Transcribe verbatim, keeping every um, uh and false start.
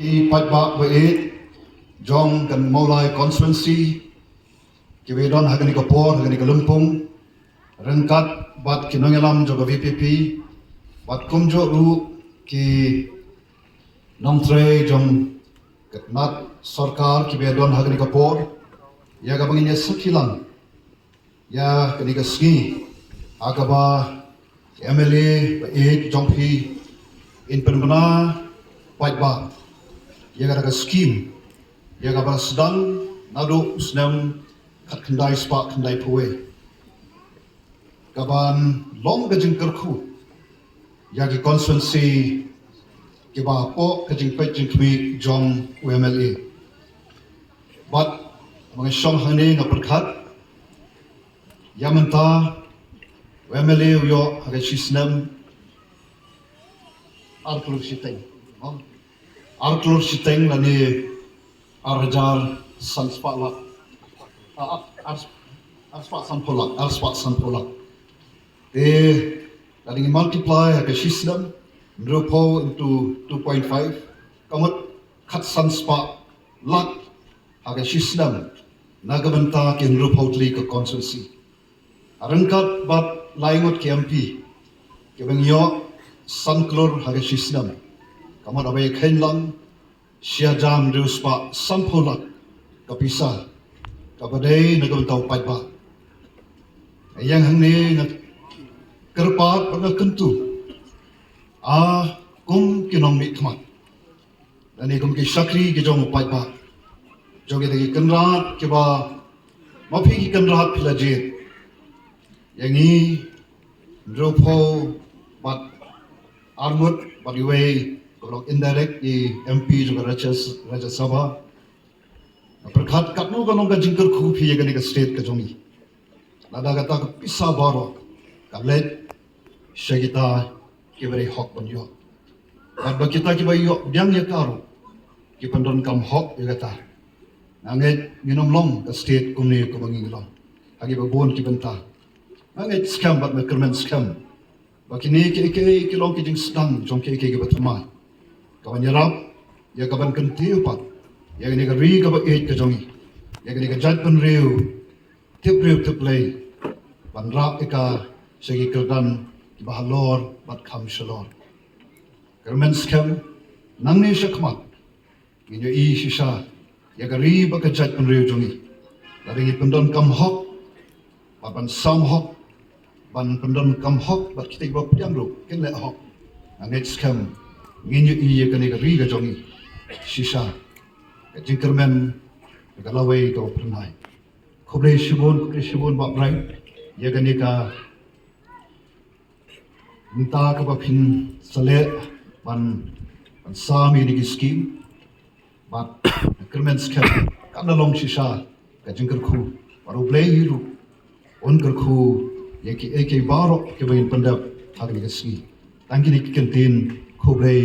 Ki paidbah ba ïeit jong ka Mawlai constituency kiba don ha kane ka por, ha kane ka lympung, ryngkat bad ki nongïalam jong ka V P P, bad kumjuh ruh ki nongtrei jong ka tnat sorkar kiba don ha kane ka por, ïa kaba ngin ïa sakhi lang ïa kane ka sngi, ha kaba ki M L A ba ïeit jong phi yn pynbna paidbah ïa kata ka skim, ïa kaba sdang naduh u snem khatkhyndai spah khyndaiphew wei, kaban long ka jingkyrkhu ïa ki constituency kiba hapoh ka jingpeit jingkhmih jong u M L A. Bad ma nga shong hangne nga pyrkhat, ïa mynta u M L A u ïoh ha ka shi snem ar klur shiteng. Ar klur shiteng lane ar hajar san spah lak. Ah, ah, ar, ar spah sanphew lak, ar spah sanphew lak. Te lada ngi multiply ha ka shi snem, hynriewphew into two point five, ka mut khatsan spah lak ha ka shi snem na ka bynta ki hynriewphew tylli ka constituency. Ryngkat bad lai ngut ki M P kiba ngi ïoh san klur ha ka shi snem, ka mut haba ïa kheiñ lang shi hajar hynriew spah sanphew lak ka pisa kaba dei na ka bynta u paidbah. Ïa hangne nga kyrpad bad nga kyntu, ah, kum ki nongmihkhmat lane kum ki shakri ki jong u paidbah, jong kita ki kynrad kiba ma phi ki kynrad phi la jied, ïa ngi hynriewphew bad ar ngut bad iwei kaba long indirect, i M P jong ka Rajya, Rajya Sabha. Nga pyrkhat katno ka long ka jingkyrkhu phi ïa kane ka state ka jong ngi. Lada kata ka pisa baroh ka leit sha kita kiba dei hok ban ïoh, bad ba kita kiba ïoh biang ïa ka ruh ki pyndonkam hok ïa kata, nga ngeit ngin ym long ka state kumne kaba ngi long ha kiba bun ki bynta. Nga ngeit skhem bad nga kyrmen skhem ba kine kiei kiei ki long ki jingsdang jong kiei kiei kiba thymmai, kaban ïarap ïa kaban kyntiew pat ïa kane ka ri kaba ïeit ka jong ngi, ïa kane ka jaitbynriew tip briew tip Blei, ban rah ïa ka sha ki kyrdan kiba halor bad kham shalor. Kyrmen skhem, nangne shakhmat ngin ïohi shisha ïa ka ri bad ka jaitbynriew jong ngi lada ngi pyndonkam hok bad ban sam hok, ban pyndonkam hok bad kita kiba pdiang ruh kin leh hok. Nga ngeit skhem ngin ïohi ïa kane ka ri ka jong ngi shisha ka jingkyrmen ka lawei kaba phyrnai. Khublei shibun, khublei shibun Bah Bright ïa kane ka bynta kaba phin sa leh ban, ban sam ïa kine ki skim. Bad kyrmen skhem kan da long shisha ka jingkyrkhu, bad U Blei hi ruh un kyrkhu ïa kiei kiei baroh kiba ngin pyndep ha kane ka sngi. Tang kine ki kyntien, khublei.